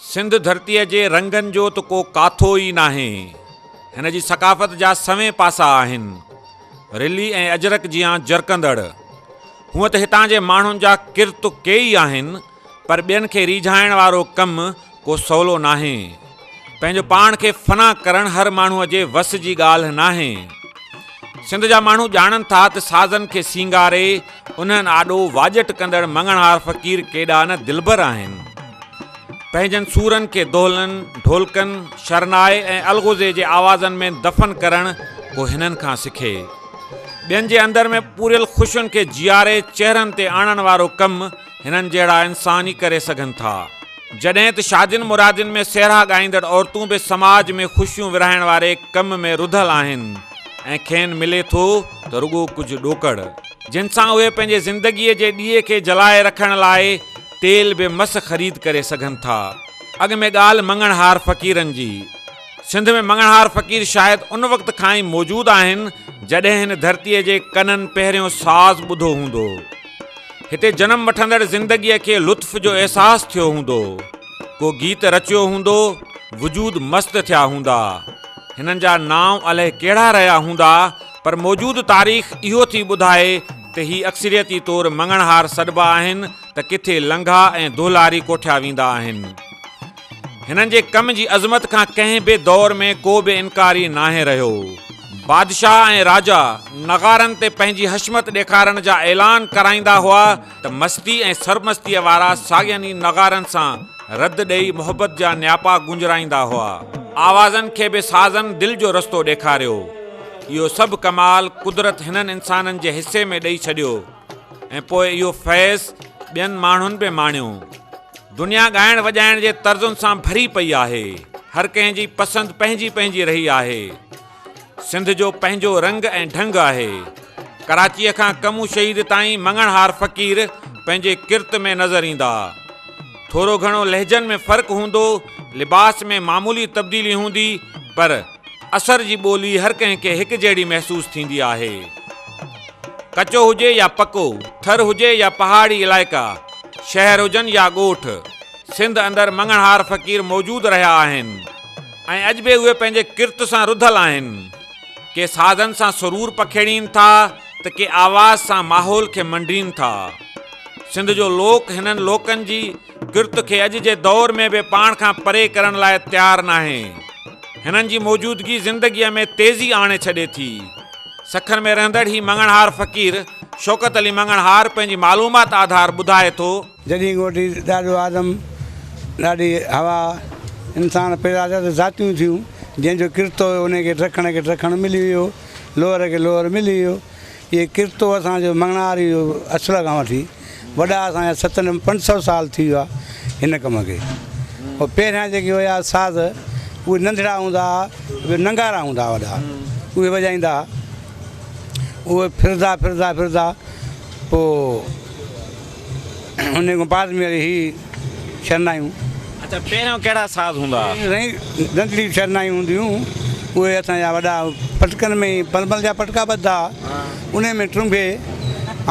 سنڌ ڌرتيء جي رنگن جو ته ڪو ڪاٿو ئي ناهي. هن جي ثقافت جا سوين پاسا آهن. رلي ۽ اجرڪ جيان جرڪندڙ. هونء ته هتان جي ماڻهن جا ڪرت ڪيئي آهن، پر ٻين کي ريجهائڻ وارو ڪم ڪو سولو ناهي. پنهنجو پاڻ کي فنا ڪرڻ هر ماڻهوء جي وس جي ڳالهه ناهي. سنڌ جا ماڻهو ڄاڻن ٿا ته سازن کي سينگاري انهن آڏو واڄٽ ڪندڙ مڱڻهار فقير ڪيڏا نه دلبر آهن. پنهنجن سورن کي دهلن، ڍولڪن، شرنائي ۽ الغوزي جي آوازن ۾ دفن ڪرڻ ڪو هنن کان سکي. ٻين جي اندر ۾ پوريل خوشين کي جياري چهرن تي آڻڻ وارو ڪم هنن جهڙا انسان ئي ڪري سگهن ٿا. جڏهن ته شادين مرادين ۾ سهرا ڳائيندڙ عورتون به سماج ۾ خوشيون ورهائڻ واري ڪم ۾ رڌل آهن ۽ کين ملي ٿو ته رڳو ڪجهه ڏوڪڙ، جن سان اهي پنهنجي زندگيء جي ڏيئي کي جلائي رکڻ لاء تيل به مس خريد ڪري سگهن ٿا. اڳ ۾ ڳالهه مڱڻهار فقيرن جي. سنڌ ۾ مڱڻهار فقير شايد ان وقت کان ئي موجود آهن، جڏهن هن ڌرتيء جي ڪنن پهريون ساز ٻڌو هوندو. هتي جنم وٺندڙ زندگيء کي لطف جو احساس ٿيو هوندو. ڪو گيت رچيو هوندو، وجود مست ٿيا هوندا. هنن جا نانء الائي ڪهڙا رهيا هوندا، پر موجود تاريخ اهو ٿي ٻڌائي ته هي اڪثريتي طور مڱڻهار سڏبا آهن ته ڪٿي لنگها ۽ دهلاري ڪوٺيا ويندا آهن. هنن جي ڪم جي عظمت کان ڪنهن به دور ۾ ڪو به انڪاري ناهي رهيو. بادشاهه ۽ راجا نغارن تي پنهنجي حشمت ڏيکارڻ جا اعلان ڪرائيندا هئا ته مستي ۽ سرمستيء وارا ساڳين ئي نغارن سان رد ڏيئي محبت جا نياپا گونجرائيندا هئا. آوازن کي به سازن دل جو رستو ڏيکاريو. اهو سڀ ڪمال قدرت هنن انسانن جي حصي ۾ ڏئي ڇڏيو ۽ پوء اهو فيض ٻين ماڻهن به ماڻيو. دنيا ڳائڻ وڄائڻ جي طرزن سان ڀري پئي آهي. هر ڪنهن جي پسند پنهنجي پنهنجي رهي آهي. سنڌ جو پنهنجو رنگ ۽ ڍنگ آهي. ڪراچيء کان ڪمون شهيد تائين مڱڻهار فقير پنهنجي ڪرت ۾ نظر ايندا. ٿورو گهڻو لهجن ۾ فرق هوندو، لباس ۾ معمولي تبديلي هوندي پر اثر جي ٻولي هر ڪنهن کي هڪ جهڙي محسوس ٿيندي آهي. ڪچو هجي يا پڪو، ٿر هجي يا پهاڙي علائقا، شهر هجن يا ڳوٺ، سنڌ اندر مڱڻهار فقير موجود رهيا آهن ۽ اڄ به اهي پنهنجي ڪرت سان رڌل آهن. ڪي سازن سان سرور پکيڙين ٿا ته ڪي آواز سان ماحول کي منڊين ٿا. سنڌ جو لوڪ هنن لوڪن جي ڪرت کي اڄ جي دور ۾ به پاڻ کان پري ڪرڻ لاء تيار ناهي. هنن جي موجودگي زندگيء ۾ تيزي آڻي ڇڏي ٿي. سکر ۾ رهندڙ هي مڱڻهار فقير شوڪت علي مڱڻهار پنهنجي معلومات آڌار ٻڌائي ٿو. جڏهن ڳوٺ ڏاڏو آدم، ڏاڏي حوا، انسان پيدا ٿيا ته ذاتيون ٿيون، جنهن جو ڪرتو هيو انهي کي ڊکڻ کي ڊکڻ ملي ويو، لوهر کي لوهر ملي ويو. اهي ڪرتو اسان جو مڱڻهاري جو اصل کان وٺي وڏا اسان جا ستن 500 سال ٿي ويا هن ڪم کي. پوء پهريان جيڪي هيا ساز اهي ننڍڙا هوندا ها، اهي ننگارا هوندا ها وڏا، اهي وڄائيندا ها. اهي ڦردا ڦردا ڦردا پوء ان کان بعد ۾ وري هي شرنايون. اڇا پهريون ڪهڙا ساز هوندا ها؟ سائين ننڍڙيون شرنايون هونديون هيون اهي اسان جا وڏا پٽڪن ۾ ململ جا پٽڪا ٻڌدا ها انهي ۾ ٽرنبي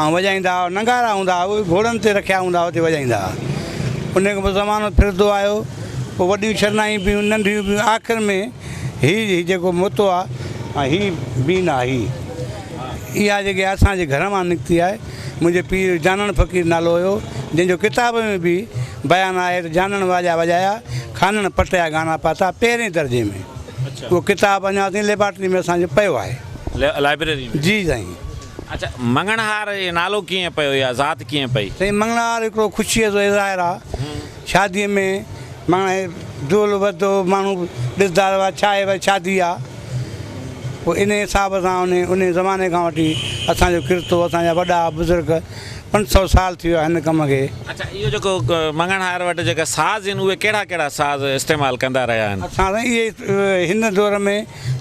۽ وڄائيندا هئا ننگارا هوندا هئا اهي گهوڙن تي رکيا هوندا هئا اتي وڄائيندا هئا انهي کان پوء زمانو ڦرندو آيو پوء وڏيون شرنايون به هيون ننڍيون به هيون آخر ۾ هي جيڪو موتو آ ۽ هي بين آ هي اها جيڪي اسان جي گهر مان نڪتي آهي منهنجي پيء جو جانڻ فقير نالو هيو جنهن جو ڪتاب ۾ به بيان آهي ته جانڻ واڄا وڄايا خانڻ پٽيا گانا پاتا پهرين درجي ۾ اهو ڪتاب اڃا تائين ليبارٽري ۾ اسان جو پيو آهي. لائبريري ۾؟ جي سائين. اڇا مڱڻهار جو نالو ڪيئن پيو يا ذات ڪيئن پئي؟ سائين مڱڻهار هڪڙو خوشيء جو اظهار آ شاديء ۾ ماڻهو دول وڌو ماڻهو ڏسندا رهيا ڇا آهي ڀائي شادي آ پوء انهي حساب سان انهي انهي زماني کان وٺي اسان جو ڪرتو اسان جا وڏا بزرگ 500 سال ٿي ويا هن ڪم کي. اڇا اهو جيڪو مڱڻهار وٽ جيڪا ساز آهن اهي ڪهڙا ڪهڙا ساز استعمال ڪندا رهيا آهن؟ اسان سائين اهي هن دور ۾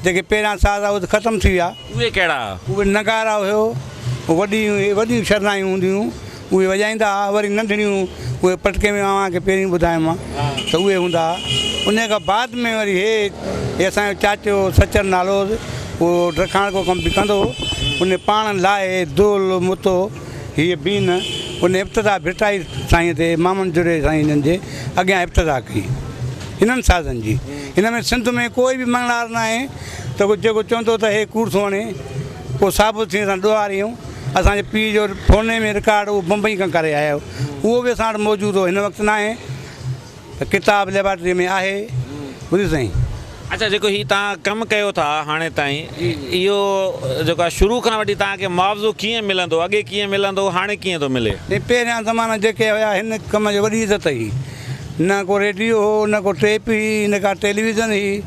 جيڪي پهريان ساز هئا اهي ته ختم ٿي ويا. اهي ڪهڙا؟ اهي نغارا هيو وڏيون وڏيون شرنايون هونديون هيون. اهي وڄائيندا ها، وري ننڍڙيون اهي پٽڪي ۾ اوهان کي پهرين ٻڌايم ته اهي هوندا ها. انهيء کان بعد ۾ وري هي هي اسان جو چاچو سچل نالو هوس، اهو ڊکاڻڪو ڪم به ڪندو هو. ان پاڻ لاهي دول متو هيء بين ان ابتدا ڀٽائي سائينء تي مامن جڙي سائين جن جي اڳيان ابتدا ڪئي. هنن سازن جي. هن ۾ سنڌ ۾ ڪوئي به مڱڻهار ناهي ته ڪو جيڪو چوندو ته هي ڪوڙ ٿو هڻي، پوء ثابت ٿئي اسان ڏوهاري آهيون. اسان جي پيء جو فوني ۾ رڪارڊ اهو بمبئي کان ڪري آيو اهو به اسان وٽ موجود هو هن وقت ناهي ته ڪتاب ليبارٽري ۾ آهي. ٻڌو سائين. اڇا جيڪو هي توهان ڪم ڪيو ٿا هاڻي تائين اهو جيڪو آهي شروع کان وٺي توهان کي معاوضو ڪيئن ملندو اڳي ڪيئن ملندو هو هاڻي ڪيئن ٿو ملي؟ سائين پهريان زمانا جيڪي هيا هن ڪم جي وڏي عزت هئي نه ڪو ريڊيو هو نه ڪو ٽيپ هئي نه ڪا ٽيليويزن هئي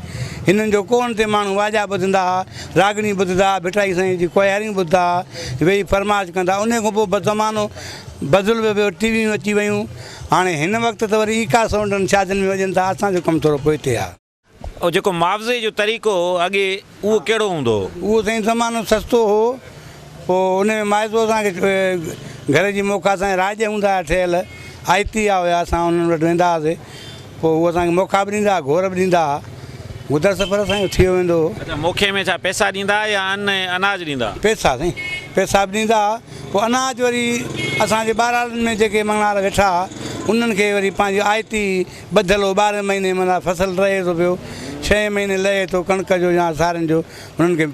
هنن جو ڪون تي ماڻهو واڄا ٻڌندا ها راڳڻي ٻڌندا ها ڀٽائي سائين جي ڪوهياريون ٻڌندا ها ويهي فرمائش ڪندا ها انهي کان پوء زمانو بدلبو ويو ٽي ويون اچي ويون هاڻي هن وقت ته وري ايڪا سونڊن شادين ۾ وڄن ٿا اسان جو ڪم ٿورو پوئتي آ. اهو جيڪو معاوضي جو طريقو هو اڳي اهو ڪهڙو هوندو هو؟ اهو سائين زمانو سستو هو پوء ان ۾ معاوضو اسان کي گهر جي موکا سان راڄ هوندا هيا ٺهيل آئتيا هيا اسان انهن وٽ ويندا هئاسي پوء هو اسان کي موکا به ڏيندا هئا گهور به ڏيندا هئا گذر سفر اسان جو ٿي ويندو هو. اڇا موکي ۾ ڇا پئسا ڏيندا هئا يا ان ۽ اناج ڏيندا هئا؟ پئسا سائين پئسا به ڏيندا هئا پوء اناج وري اسان جي ٻهراڙين ۾ جيڪي مڱڻهار ويٺا هئا انهن کي وري پنهنجي آئتي ٻڌل هو ٻارهن مهيني معنيٰ فصل رهي ٿو پيو ڇهين مهيني لهي ٿو ڪڻڪ جو يا سارين جو انهن کي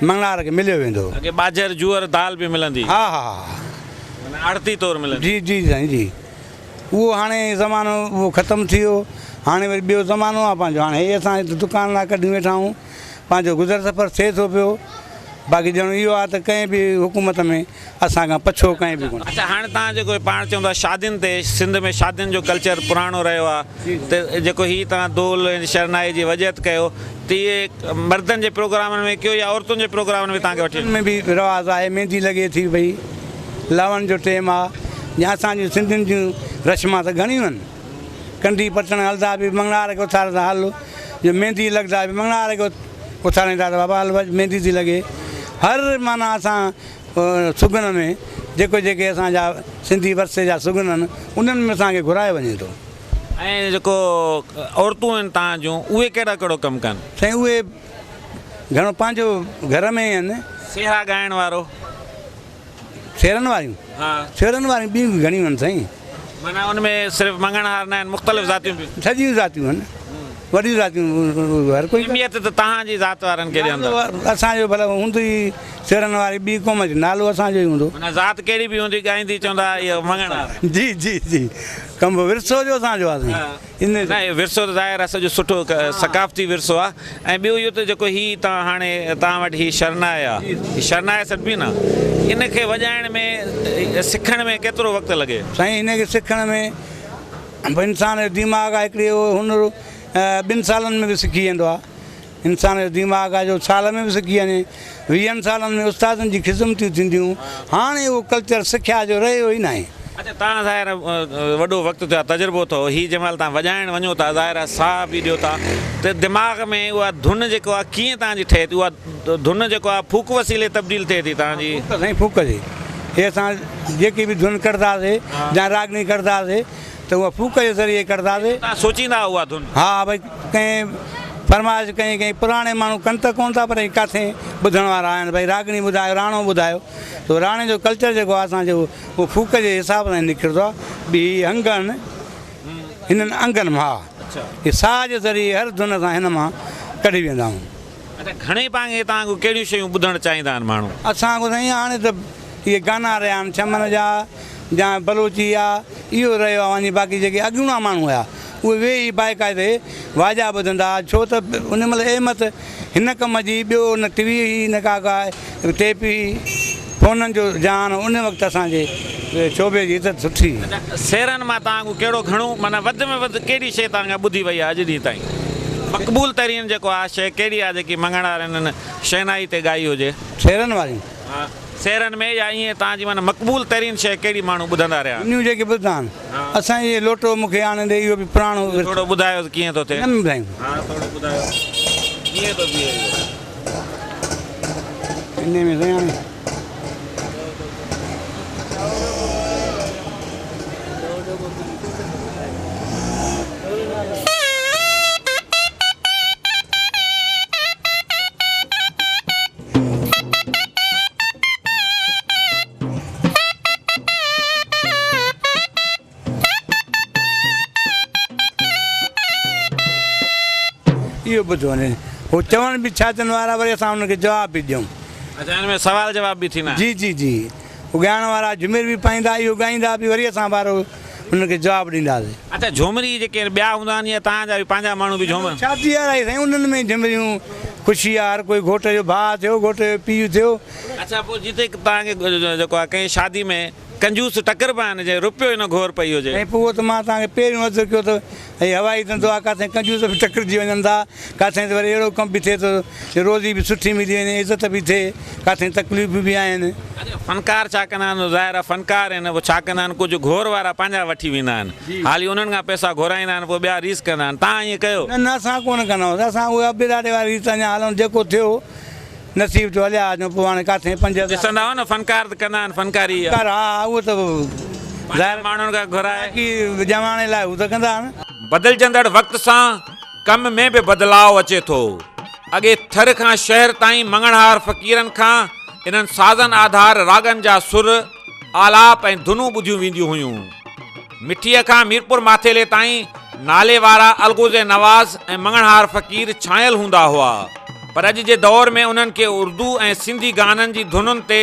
مڱڻهار کي مليو ويندو هو. اڳي ٻاجهر جوئر دال به ملندي. ها ها ها. معنيٰ آڙتي طور ملندي. جي جي سائين جي. اهو هاڻي زمانو اهو ختم ٿي ويو هاڻي وري ٻيو زمانو آهي پنهنجو هاڻي هي اسان هت دڪان لاء ڪڍيون ويٺا آهيون پنهنجو گذر سفر ٿئي ٿو پيو باقي ڄڻ اهو آهي ته ڪنهن به حڪومت ۾ اسان کان پڇو ڪنهن به ڪونه. اڇا هاڻي توهان جيڪو پاڻ چوندا شادين تي سنڌ ۾ شادين جو ڪلچر پراڻو رهيو آهي ته جيڪو هي توهان دول ۽ شرنائي جي وڄت ڪيو ته اهي مردن جي پروگرامن ۾ ڪيو يا عورتن جي پروگرامن ۾ توهان کي وٺي عورتن ۾ به رواج آهي ميندي لڳي ٿي پئي لون جو ٽيم آ يا اسان جون سنڌين جون رشمان ته گهڻيون آهن ڪنڊي پٽڻ هلدا به مڱڻهار کي اٿاريندا هل جو ميندي لڳدا به مڱڻهار کي اٿاريندا ته بابا هل وڄ ميندي ٿي لڳي هر معنيٰ اسان سگهن ۾ جيڪو جيڪي اسان جا سنڌي ورثي جا سگهن آهن انهن ۾ اسان کي گهرايو وڃي ٿو. ۽ جيڪو عورتون آهن توهان جون اهي ڪهڙا ڪهڙو ڪم ڪن؟ سائين اهي گهڻو پنهنجو گهر ۾ ئي آهن. سهرا ڳائڻ وارو؟ سيرن واريون؟ ها. سيرن واريون ٻيون به گهڻيون آهن سائين. معنيٰ ان ۾ صرف مڱڻهار نه آهن مختلف ذاتيون به. سڄيون ذاتيون آهن وڏيون ذاتيون هر ڪوئي. اهميت ته توهان جي ذات وارن کي ڏين ٿا. نالو اسان جو ڀلا هوندو ئي سيرن واري ٻي قوم جو نالو اسان جو ئي هوندو. معنيٰ ذات ڪهڙي به هوندي ڳائيندي چوندا اهو مڱڻهار. جي جي جي ڪم ورثو جو اسان جو آهي سائين. نه اهو ورثو ته ظاهر آهي سڄو سٺو ثقافتي ورثو آهي ۽ ٻيو اهو ته جيڪو هي توهان هاڻي توهان وٽ هي شرنائي آهي هي شرنائي سڏبي نه ان کي وڄائڻ ۾ سکڻ ۾ ڪيترو وقت لڳي؟ سائين هن کي سکڻ ۾ انسان جو دماغ آهي هڪڙي اهو هنر ٻن سالن ۾ به سکي ويندو آهي انسان جو دماغ آهي جو سال ۾ به سکي وڃي ويهن سالن ۾ استادن جي خذمتون ٿينديون هاڻي اهو ڪلچر سکيا جو رهيو ئي ناهي. اڇا توهان ظاهر آهي وڏو وقت ٿيو آهي تجربو اٿو هي جنهن مهل توهان وڄائڻ وڃو ٿا ظاهر آهي ساهه به ڏيو ٿا ته دماغ ۾ اها ڌن جيڪو آهي ڪيئن توهان جي ٺهي ٿي اها ڌن جيڪو آهي ڦوڪ وسيلي تبديل ٿئي ٿي توهان جي. ڦوڪ سائين ڦوڪ جي هي اسان جيڪي به ڌن ڪڍنداسي يا راڳڻي ڪڍنداسي ته اها ڦوڪ جي ذريعي ڪڍنداسي. توهان سوچيندا آهيو اها ڌن. ها ڀئي ڪنهن فرمائش ڪئي ڪنهن پراڻي ماڻهو ڪن ته ڪونه ٿا پر هي ڪاٿي ٻڌڻ وارا آهن ڀئي راڳڻي ٻڌايو راڻو ٻڌايو ته راڻي جو ڪلچر جيڪو آهي اسان جو اهو ڦوڪ جي حساب سان نڪرندو آهي ٻي هي انگ آهن هنن انگن مان ها هي ساهه جي ذريعي هر ڌن اسان هن مان ڪڍي ويندا آهيون. اڇا گهڻي پانگي توهان کان ڪهڙيون شيون ٻڌڻ چاهيندا آهن ماڻهو؟ اسان کان سائين هاڻي ته اهي گانا رهيا آهن ڇمن جا يا بلوچي يا اهو رهيو آهي وڃي باقي جيڪي اڳوڻا ماڻهو هيا اهي ويهي باقاعدي واڄا ٻڌندا ها ڇو ته ان مهل اهميت هن ڪم جي ٻيو نه ٽي وي هئي نه ڪا ڪا ٽيپ هئي فونن جو جهان ان وقت اسان جي شعبي جي عزت سٺي هئي. اڇا سيرن مان توهان کان ڪهڙو گهڻو معنيٰ وڌ ۾ وڌ ڪهڙي شيء توهان کان ٻڌي وئي آهي اڄ ڏينهن تائين مقبول ترين جيڪو آهي شيء ڪهڙي آهي جيڪي مڱڻهارن هن شهنائي تي ڳائي هجي؟ سيرن واريون. ها سيرن ۾ يا ائين توهان جي معنيٰ مقبول ترين شيء ڪهڙي ماڻهو ٻڌندا رهيا آهن؟ انهيون جيڪي ٻڌندا آهن. اسان جي لوٽو مون کي آڻي ڏي اهو به پراڻو ورثو. ٿورو ٻڌايو ته ڪيئن ٿو ٿئي. نه ٻڌايون. ها ٿورو ٻڌايو ڪيئن ٿو بيهي اهو. انهي ۾ سائين هاڻي. اهو ٻڌو وڃي. هو چون به ڇا چون وارا وري اسان انهن کي جواب به ڏيون. اڇا ان ۾ سوال جواب به ٿيندا آهن. جي جي جي هو ڳائڻ وارا جهمر به پائيندا اهو ڳائيندا به وري اسان وارو انهن کي جواب ڏينداسين. اڇا جهومري جيڪي ٻيا هوندا آهن يا توهان جا به پنهنجا ماڻهو به جهومر. شادي وارا ئي سائين انهن ۾ جهمريون خوشي آ هر ڪوئي گهوٽ جو ڀاء ٿيو گهوٽ جو پيء ٿيو. اڇا پوء جتي توهان کي جيڪو آهي ڪنهن شادي ۾ ڪنجوس ٽڪربا آهن جي روپيو ئي نه گهور پئي هجي. سائين پوء اهو ته مان توهان کي پهريون عرض ڪيو ته هي هوائي ڌنڌو آهي ڪاٿي ڪنجوس به ٽڪرجي وڃن ٿا ڪاٿي ته وري اهڙو ڪم به ٿئي ٿو جو روزي به سٺي ملي وڃي عزت به ٿئي ڪاٿي تڪليفون به آهن. اڇا فنڪار ڇا ڪندا آهن ظاهر آهي فنڪار آهن پوء ڇا ڪندا آهن ڪجهه گهور وارا پنهنجا وٺي ويندا آهن حالي انهن کان پئسا گهرائيندا آهن پوء ٻيا ريس ڪندا آهن توهان ائين ڪيو. نه نه اسان ڪونه ڪندا آهيون اسان اهي ابي ڏاڏي واري ريت اڃا هلون جيڪو ٿيو نصيب ٿيو هليا اچون پوء هاڻي ڪاٿي 5000. ڏسندا آهيو نه فنڪار ته ڪندا آهن فنڪاري اها. فنڪار ها ها اهو ته ظاهر ماڻهن کان گهرائي. باقي ڄماڻي لاء هو ته ڪندا آهن. بدلجندڙ وقت سان ڪم ۾ به بدلاء اچي ٿو. اڳي ٿر کان شهر تائين مڱڻهار فقيرن کان انهن سازن آڌار راڳن جا سر، آلاپ ۽ ڌنون ٻڌيون وينديون هيون. مٺيء کان ميرپور ماٿيلي تائين نالي وارا الغوزي نواز ۽ مڱڻهار فقير ڇانيل هوندا هئا، پر اڄ جي دور ۾ انهن کي اردو ۽ سنڌي گانن جي ڌنن تي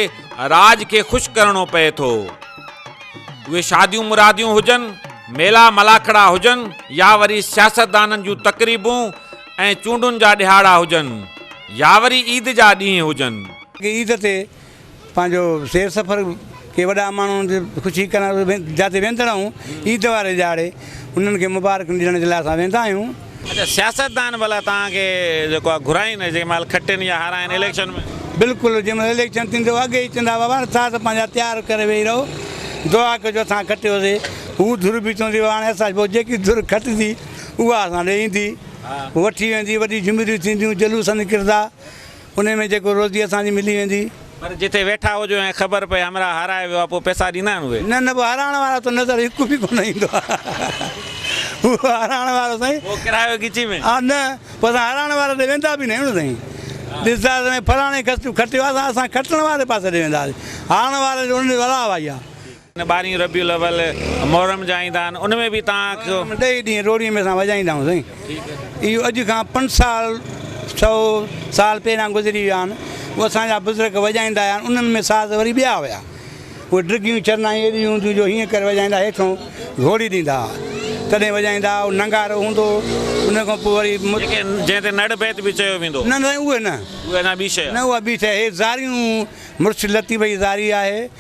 راڄ کي خوش ڪرڻو پئي ٿو. اهي شاديون مراديون هجن، ميلا ملاکڙا هجن يا وري سياستدانن جون تقريبون ۽ چونڊن جا ڏهاڙا هجن يا وري عيد جا ڏينهن هجن. عيد تي پنهنجو سير سفر ڪي وڏا ماڻهو خوشي ڪرڻ جاتي ويندڙ آهيون عيد واري ڏهاڙي انهن کي مبارڪ ڏيڻ جي لاء اسان ويندا آهيون. اڇا سياستدان ڀلا توهان کي جيڪو آهي گهرائين جنهن مهل کٽين يا هارائين اليڪشن ۾. بلڪل جنهن مهل اليڪشن ٿيندو اڳي ئي چوندا بابا ساز پنهنجا تيار ڪري ويهي رهو دعا ڪجو اسان کٽيوسي هو ڌر به چوندي هاڻي اسان پوء جيڪي ڌر کٽندي اها اسان ڏي ايندي وٺي ويندي وڏي جهمريون ٿينديون جلوس نڪرندا. انهي ۾ جيڪو روزي اسان جي ملي ويندي. پر جتي ويٺا هجو ۽ خبر پئي همراهه هارائي ويو آهي پوء پئسا ڏيندا آهن اهي؟ نه نه پوء هارائڻ وارو ته نظر هڪ به ڪونه ايندو آهي. اهو هارائڻ وارو سائين. پوء ڪرايو ڳچي ۾؟ ها نه پوء اسان هارائڻ واري ڏي ويندا به نه آهيون نه سائين. ڏسندا سائين فلاڻي کٽيو آهي اسان کٽڻ واري پاسي ڏي وينداسين هارائڻ واري ڏي انهن جي ولاء وائي آهي. ٻارهين ربيع الاول محرم جا ايندا آهن ان ۾ به توهان کي. ڏهه ڏينهن روڙي ۾ اسان وڄائيندا آهيون سائين اهو اڄ کان پنج سال سئو سال پهريان گذري ويا آهن اهي اسان جا بزرگ وڄائيندا آيا آهن انهن ۾ ساز وري ٻيا هيا اهي ڊگهيون چرنايون ايڏيون هونديون جو هيئن ڪري وڄائيندا هيٺون گهوڙي ڏيندا هئا تڏهن وڄائيندا هئا اهو ننگارو هوندو هو ان کان پوء وري. جيڪي جنهن تي نڙ بيت به چيو ويندو. نه سائين اهي نه. اهي اڃا ٻي شيء آهي. نه اها ٻي شيء هي زاريون مرشد لطيف جي زاري آهي،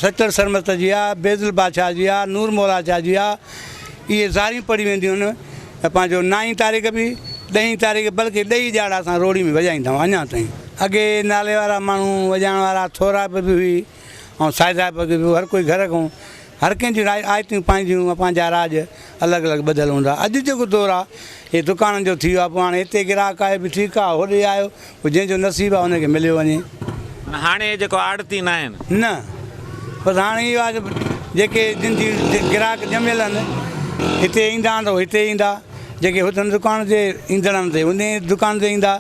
سچل سرمست جي آ، بيدل بادشاهه جي آ، نور مولا شاهه جي آ، اهي زاريون پڙهيون وينديون آهن ۽ پنهنجو نائين تاريخ به ڏهين تاريخ بلڪه ڏهي ڏهاڙا اسان روهڙي ۾ وڄائيندا آهيون اڃا تائين. اڳي نالي وارا ماڻهو وڄائڻ وارا ٿورائپ به هئي ۽ سائزائپ به هئي هر ڪوئي گهر کان هر ڪنهن جون آيتون پنهنجيون پنهنجا راڄ الڳ الڳ ٻڌل هوندا اڄ جيڪو دور آ هي دڪانن جو ٿي ويو آ پوء هاڻي هتي گراهڪ آيو به ٺيڪ آ هوڏي آيو پوء جنهن جو نصيب آ ان کي مليو وڃي. معنيٰ هاڻي جيڪو آڙتي ناهن. نه بس هاڻي اهو آ جيڪي جن جي گراهڪ ڄميل آهن هتي ايندا آهن ته هتي ايندا جيڪي هتن دڪان تي ايندڙ آهن ته انهي دڪان تي ايندا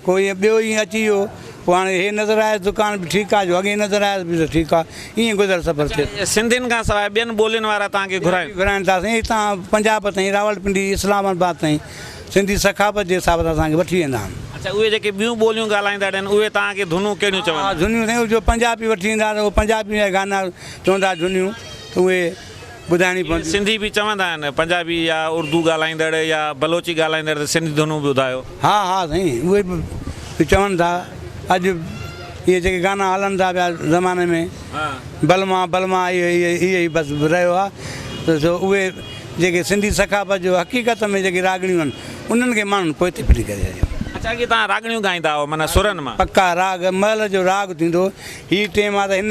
ڪو ائين ٻيو ائين اچي ويو پوء هاڻي هي نظر آيس دڪان به ٺيڪ آ جو اڳئين نظر آيس به ته ٺيڪ آ ائين گذر سفر ٿئي ٿو. سنڌين کان سواء ٻين ٻولين وارا توهان کي گهرائين؟ گهرائين ٿا سائين هتان پنجاب تائين راولپنڊي اسلام آباد تائين سنڌي ثقافت جي حساب سان اسان کي وٺي ويندا آهن. اڇا اهي جيڪي ٻيون ٻوليون ڳالهائيندڙ آهن اهي توهان کي ڌنون ڪهڙيون چوندا؟ ها ڌنيون سائين جو پنجابي وٺي ايندا ته اهي پنجابي جا گانا چوندا ڌنيون ته اهي ٻڌائڻيون پونديون. سنڌي به چوندا آهن پنجابي يا اردو ڳالهائيندڙ يا بلوچي ڳالهائيندڙ ته سنڌي ڌنون به ٻڌايو. ها ها سائين اهي به چون ٿا اڄ اهي جيڪي گانا هلن ٿا پيا زماني ۾ بلما بلما اهي اهي ئي بس رهيو آهي ته سو اهي جيڪي سنڌي ثقافت جو حقيقت ۾ جيڪي راڳڻيون آهن انهن کي ماڻهن پوئتي ڦٽي ڪري ڇڏيو. اڇا اڳي توهان راڳڻيون ڳائيندا هئو معنيٰ سرن مان. پڪا راڳ مهل جو راڳ ٿيندو هي ٽيم آ ته هن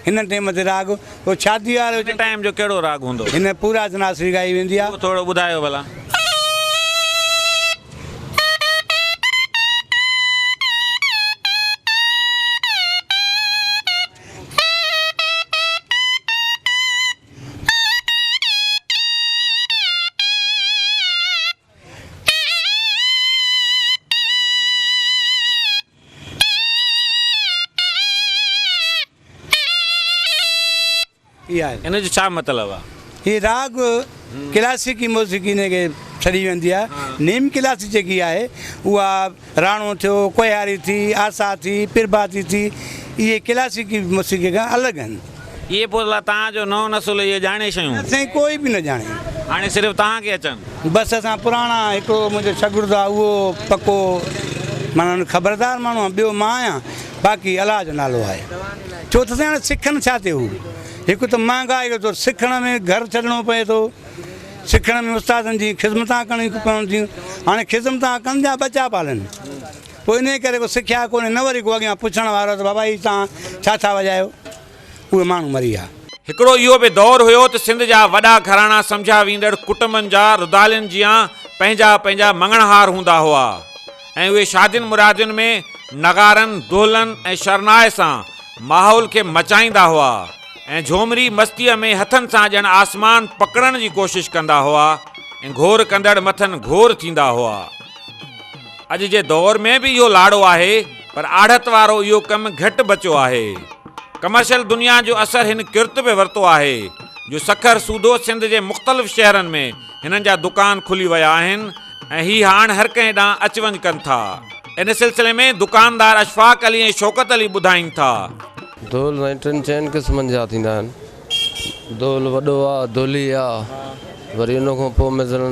هن ٽيم تي راڳ پوء شادي وارو هن ٽائيم جو ڪهڙو راڳ هوندو؟ هن پورا چناسري ڳائي ويندي آ. اهو ٿورو ٻڌايو ڀلا. اها آهي. ان جو ڇا مطلب آهي؟ هي راڳ ڪلاسيڪي موسيقي ان کي سڏي ويندي آهي. نيم ڪلاسي جيڪي آهي اها راڻو ٿيو، ڪوهياري ٿي، آسا ٿي، پرڀاتي ٿي، اهي ڪلاسيڪي موسيقي کان الڳ آهن. اهي پوء لا توهان جو نئون نسل اهي ڄاڻي شيون؟ نه سائين ڪوئي به نه ڄاڻي. هاڻي صرف توهان کي اچن؟ بس اسان پراڻا هڪڙو منهنجو شاگرد آهي اهو پڪو معنيٰ خبردار ماڻهو آهي ٻيو مان آهيان باقي الله جو نالو آهي ڇو ته سائين هاڻي سکن ڇا تي هو هڪ ته مهانگائي جو دور سکڻ ۾ گهر ڇڏڻو پئي ٿو سکڻ ۾ استادن جي خدمتان ڪرڻيون پون ٿيون هاڻي خدمتان ڪن جا ٻچا پالن پوء انهي ڪري ڪو سکيا ڪونهي نه وري ڪو اڳيان پڇڻ وارو ته بابا هي توهان ڇا ٿا وڄايو اهي ماڻهو مري ويا. هڪڙو اهو به دور هيو ته سنڌ جا وڏا گهراڻا سمجهيا ويندڙ ڪٽنبن جا ردالين جيان پنهنجا پنهنجا مڱڻهار هوندا هئا ۽ اهي شادين مرادين ۾ نغارن، دهلن ۽ شرناء سان ماحول کي مچائيندا هئا ۽ جهومري مستيء ۾ هٿن سان ڄڻ آسمان پڪڙڻ جي ڪوشش ڪندا هئا ۽ گهور ڪندڙ مٿن گهور ٿيندا هئا. اڄ جي دور ۾ به اهو لاڙو آهي پر آڙهت وارو اهو ڪم گهٽ بچيو آهي. ڪمرشل دنيا جو اثر هن ڪرت به ورتو آهي جو سکر سوڌو سنڌ جي مختلف شهرن ۾ هنن جا دڪان کلي ويا آهن ۽ هي هاڻ هر ڪنهن ڏانهن اچ وڃ ڪن ٿا. ان سلسلي ۾ دڪاندار اشفاق علي ۽ شوڪت علي ٻڌائين ٿا. دهل سائين ٽن چئن قسمن جا ٿيندا آهن. دهل وڏو آ، دهلي آ، وري ان کان پوء مثلاً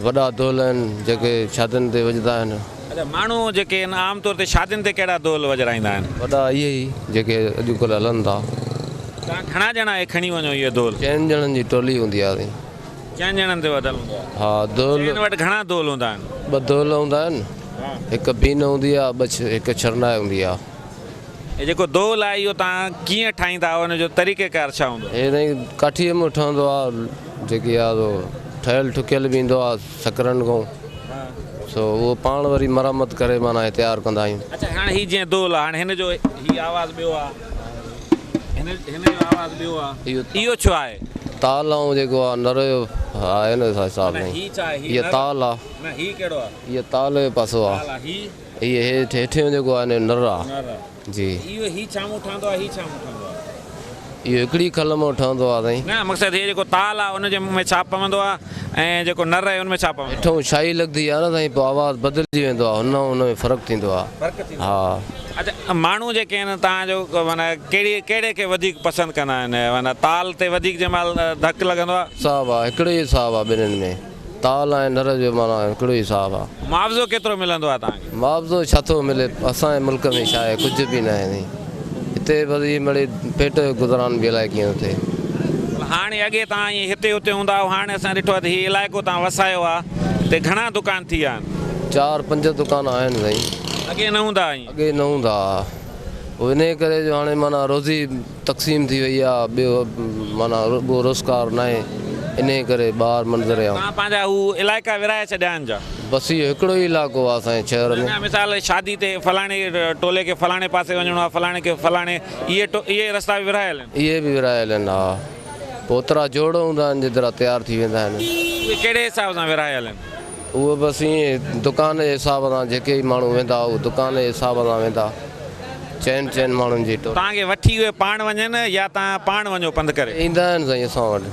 وڏا دهل آهن جيڪي شادين تي وڄندا آهن. اڇا ماڻهو جيڪي آهن عام طور تي شادين تي ڪهڙا دهل وڄرائيندا آهن؟ وڏا اهي ئي جيڪي اڄڪلهه هلن ٿا. توهان گهڻا ڄڻا اهي کڻي وڃو اهي دهل؟ چئن ڄڻن جي ٽولي هوندي آهي سائين. چئن ڄڻن تي ٻڌل هوندو آهي. ها دهل. چئن وٽ گهڻا دهل هوندا آهن؟ ٻه دهل هوندا آهن، هڪ بين هوندي آهي، ٻه هڪ شرنائي هوندي آهي. هي جيڪو دهل آهي اهو توهان ڪيئن ٺاهيندا آهيو ان جو طريقه ڪار ڇا هوندو آهي؟ هي سائين ڪاٺيء مان ٺهندو آهي جيڪي آهي سو ٺهيل ٺڪيل به ايندو آهي سڪرن کان سو اهو پاڻ وري مرمت ڪري معنيٰ هي تيار ڪندا آهيون. اڇا هاڻي هي جيئن دهل آهي هاڻي هن جو هي آواز ٻيو آهي هن هن جو آواز ٻيو آهي اهو ڇو آهي؟ تال ۽ جيڪو آهي نر جو آهي نه حساب سائين هي ڇا آهي هي تال آهي نه هي ڪهڙو آهي؟ هي تال جو پاسو آهي. تال آهي هي هي هيٺ هيٺيون جيڪو آهي نه نر آ. نر آ. جي. اهو هي ڇا مون ٺهندو آ هي ڇا مون ٺهندو آ. اهو هڪڙي کل مون ٺهندو آ سائين. نه مقصد هي جيڪو تال آ ان جي ۾ ڇا پوندو آ ۽ جيڪو نر آهي ان ۾ ڇا پوندو آ. هيٺئون شاهي لڳندي آ نه سائين پوء آواز بدلجي ويندو آ هن ۽ ان ۾ فرق ٿيندو آ. فرق ٿيندو آ. ها. اڇا ماڻهو جيڪي آهن توهان جو معنيٰ ڪهڙي ڪهڙي کي وڌيڪ پسند ڪندا آهن معنيٰ تال تي وڌيڪ جنهن مهل ڌڪ لڳندو آ. حساب آ هڪڙو ئي حساب آ ٻنهين ۾ تال ۽ نر جو معنيٰ هڪڙو ئي حساب آ. معاوضو ڪيترو ملندو آهي توهان کي؟ معاوضو ڇا ٿو ملي اسان جي ملڪ ۾ ڇا آهي ڪجهه به ناهي سائين هتي بس اهي مڙئي پيٽ جو گذران به الائي ڪيئن ٿو ٿئي. هاڻي اڳي توهان ائين هتي هتي هوندا هئو هاڻي اسان ڏٺو آهي ته هي علائقو توهان وسايو آهي ته گهڻا دڪان ٿي ويا آهن؟ چار پنج دڪان آهن سائين. اڳي نه هوندا هئا ائين؟ اڳي نه هوندا هئا پوء انهي ڪري جو هاڻي معنيٰ روزي تقسيم ٿي وئي آ ٻيو معنيٰ رڳو روزگار ناهي انهي ڪري ٻاهر منظر عام. توهان پنهنجا هو علائقا ورهائي ڇڏيا آهن ڇا؟ بس اهو هڪڙو ئي علائقو آ اسان جي شهر ۾. نه مثال شادي تي فلاڻي ٽولي کي فلاڻي پاسي وڃڻو آ فلاڻي کي فلاڻي اهي اهي رستا به ورهايل آهن. اهي به ورهايل آهن ها پوء اوترا جوڙ هوندا آهن جيترا تيار ٿي ويندا آهن. اهي ڪهڙي حساب سان ورهايل آهن؟ اهو بس ائين دڪان جي حساب سان جيڪي به ماڻهو ويندا اهو دڪان جي حساب سان ويندا چئن چئن ماڻهن جي ٽولي. توهان کي وٺي اهي پاڻ وڃن يا توهان پاڻ وڃو پنڌ ڪري؟ ايندا آهن سائين اسان وٽ.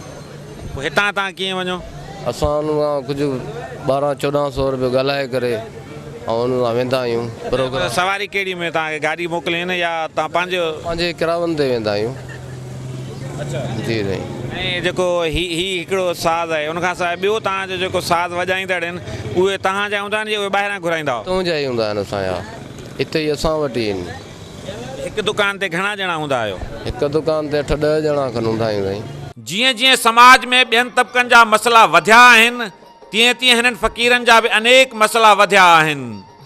پوء هتان توهان ڪيئن وڃو؟ اسان انهن کان ڪجهه 12 14 سو روپيو ڳالهائي ڪري ۽ انهن سان ويندا آهيون پروگرام. سواري ڪهڙي ۾ توهان کي گاڏي موڪلين يا توهان پنهنجو؟ پنهنجي ڪراون تي ويندا آهيون. جي سائين. ۽ جيڪو هي هي هڪڙو ساز آهي ان کان سواء ٻيو توهان جو جيڪو ساز وڄائيندڙ آهن اهي توهان جا هوندا آهن يا اهي ٻاهران گهرائيندا آهيو؟ تنهنجا ئي هوندا آهن اسان جا هتي ئي اسان وٽ ئي آهن. هڪ دڪان تي گهڻا ڄڻا هوندا آهيو؟ هڪ دڪان تي اٺ ڏهه ڄڻا کن هوندا آهيون سائين. جيئن جيئن سماج ۾ ٻين طبقن جا مسئلا وڌيا آهن تيئن تيئن هنن فقيرن جا به انيڪ مسئلا وڌيا آهن.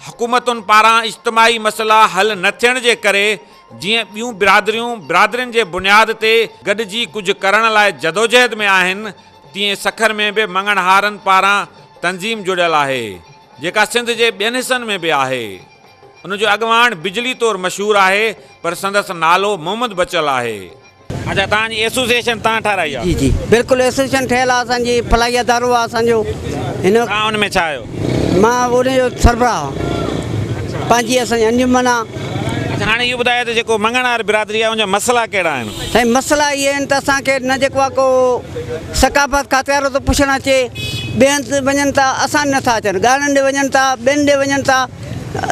حڪومتن پاران اجتماعي مسئلا حل نه ٿيڻ جي ڪري جيئن ٻيون برادريون برادرين جي بنياد تي گڏجي ڪجهه ڪرڻ لاء جدوجهد ۾ آهن، تيئن سکر ۾ به مڱڻهارن پاران تنظيم جڙيل آهي، جيڪا سنڌ جي ٻين حصن ۾ به آهي. ان جو اڳواڻ بجلي طور مشهور آهي، پر سندس نالو محمد بچل آهي. اڇا توهان جي ايسوسيئيشن توهان ٺاهرائي آهي؟ جي جي بلڪل ايسوسيئيشن ٺهيل آهي اسان جي فلاحي ادارو آهي اسان جو هن وقت. توهان ان ۾ ڇا آهيو؟ مان ان جو سربراهه آهيان. پنهنجي اسان جي انجمن آهي. اڇا هاڻي اهو ٻڌايو ته جيڪو مڱڻهار برادري آهي ان جا مسئلا ڪهڙا آهن؟ سائين مسئلا اهي آهن ته اسان کي نه جيڪو آهي ڪو ثقافت کاتي وارو ٿو پڇڻ اچي ٻئي هنڌ وڃن ٿا اسان ڏي نٿا اچن ڳاڙهن ڏي وڃن ٿا ٻين ڏي وڃن ٿا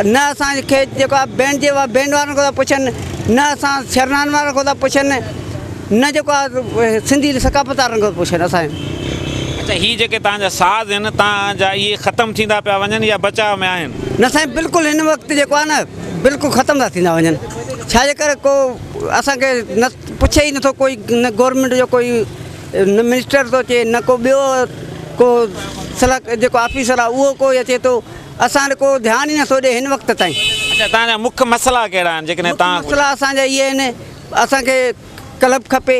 نه اسان کي جيڪو آهي بينڊ جي بينڊ وارن کان ٿا پڇن نه اسان شرنائن وارن کان ٿا پڇن نه جيڪو آهي سنڌي ثقافت وارن کان پڇن اسان اڇا هي جيڪي توهان جا ساز آهن توهان جا اهي ختم ٿيندا پيا وڃن يا بچاء ۾ آهن؟ نه سائين بلڪل هن وقت جيڪو آهي نه بلڪل ختم ٿا ٿيندا وڃن ڇا جي ڪري ڪو اسان کي نه پڇي ئي نٿو ڪوئي نه گورنمينٽ جو ڪوئي نه منسٽر ٿو اچي نه ڪو ٻيو ڪو صلاح جيڪو آفيسر آهي اهو ڪوئي اچي ٿو اسان ڏي ڪو ڌيان ئي نٿو ڏي هن وقت تائين. اڇا توهان جا مک مسئلا ڪهڙا آهن جيڪڏهن توهان. مک مسئلا اسان جا اهي آهن اسان کي ڪلب کپي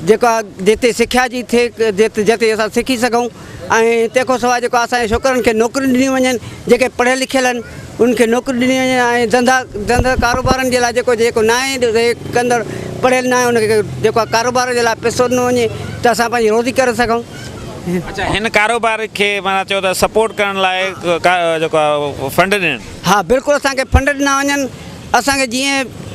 جيڪا جتي سکيا جي ٿئي جتي اسان سکي سگهون ۽ تنهن کان سواء جيڪو اسان جي ڇوڪرن کي نوڪريون ڏنيون وڃن جيڪي پڙهيل لکيل آهن انهن کي نوڪريون ڏنيون وڃن ۽ ڌنڌا ڌنڌا ڪاروبارن جي لاء جيڪو جيڪو ناهي ڪندڙ پڙهيل ناهي ان کي جيڪو آهي ڪاروبار جي لاء پئسو ڏنو وڃي ته اسان پنهنجي روزي ڪري سگهون. اڇا هن ڪاروبار کي معنيٰ چئو ته سپورٽ ڪرڻ لاء جيڪو آهي فنڊ ڏين. ها بلڪل اسان کي فنڊ ڏنا وڃن اسان کي جيئن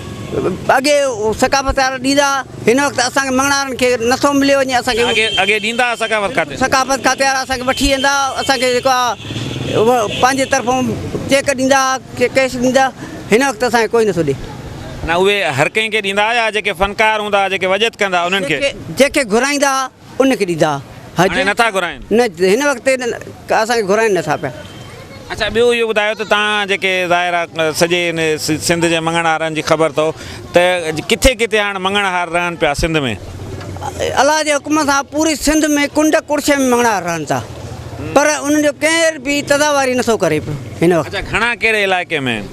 اڳي ثقافت وارا ڏيندا هن وقت اسان کي مڱڻهارن کي نٿو مليو وڃي اسان کي اڳي اڳي ڏيندا ها ثقافت کاتي ثقافت کاتي وارا اسان کي وٺي ويندا اسان کي جيڪو آهي پنهنجي طرفون چيڪ ڏيندا ڪيش ڏيندا هن وقت اسان کي ڪوئي نٿو ڏي. نه اهي هر ڪنهن کي ڏيندا يا جيڪي فنڪار هوندا جيڪي وڄت ڪندا انهن کي. جنهن کي گهرائيندا ان کي ڏيندا ها. هاڻي نٿا گهرائين؟ نه هن وقت اسان کي گهرائين نٿا پيا. اڇا ٻيو اهو ٻڌايو ته توهان جيڪي ظاهر آ سڄي هن سنڌ جي مڱڻهارن جي خبر اٿو ته ڪٿي ڪٿي هاڻ مڱڻهار رهن پيا سنڌ ۾؟ الله جي حڪم سان پوري سنڌ ۾ ڪنڊ ڪڙڇ ۾ مڱڻهار رهن ٿا پر انهن جو ڪير به تداواري نٿو ڪري پيو هن وقت. اڇا گهڻا ڪهڙي علائقي ۾ آهن؟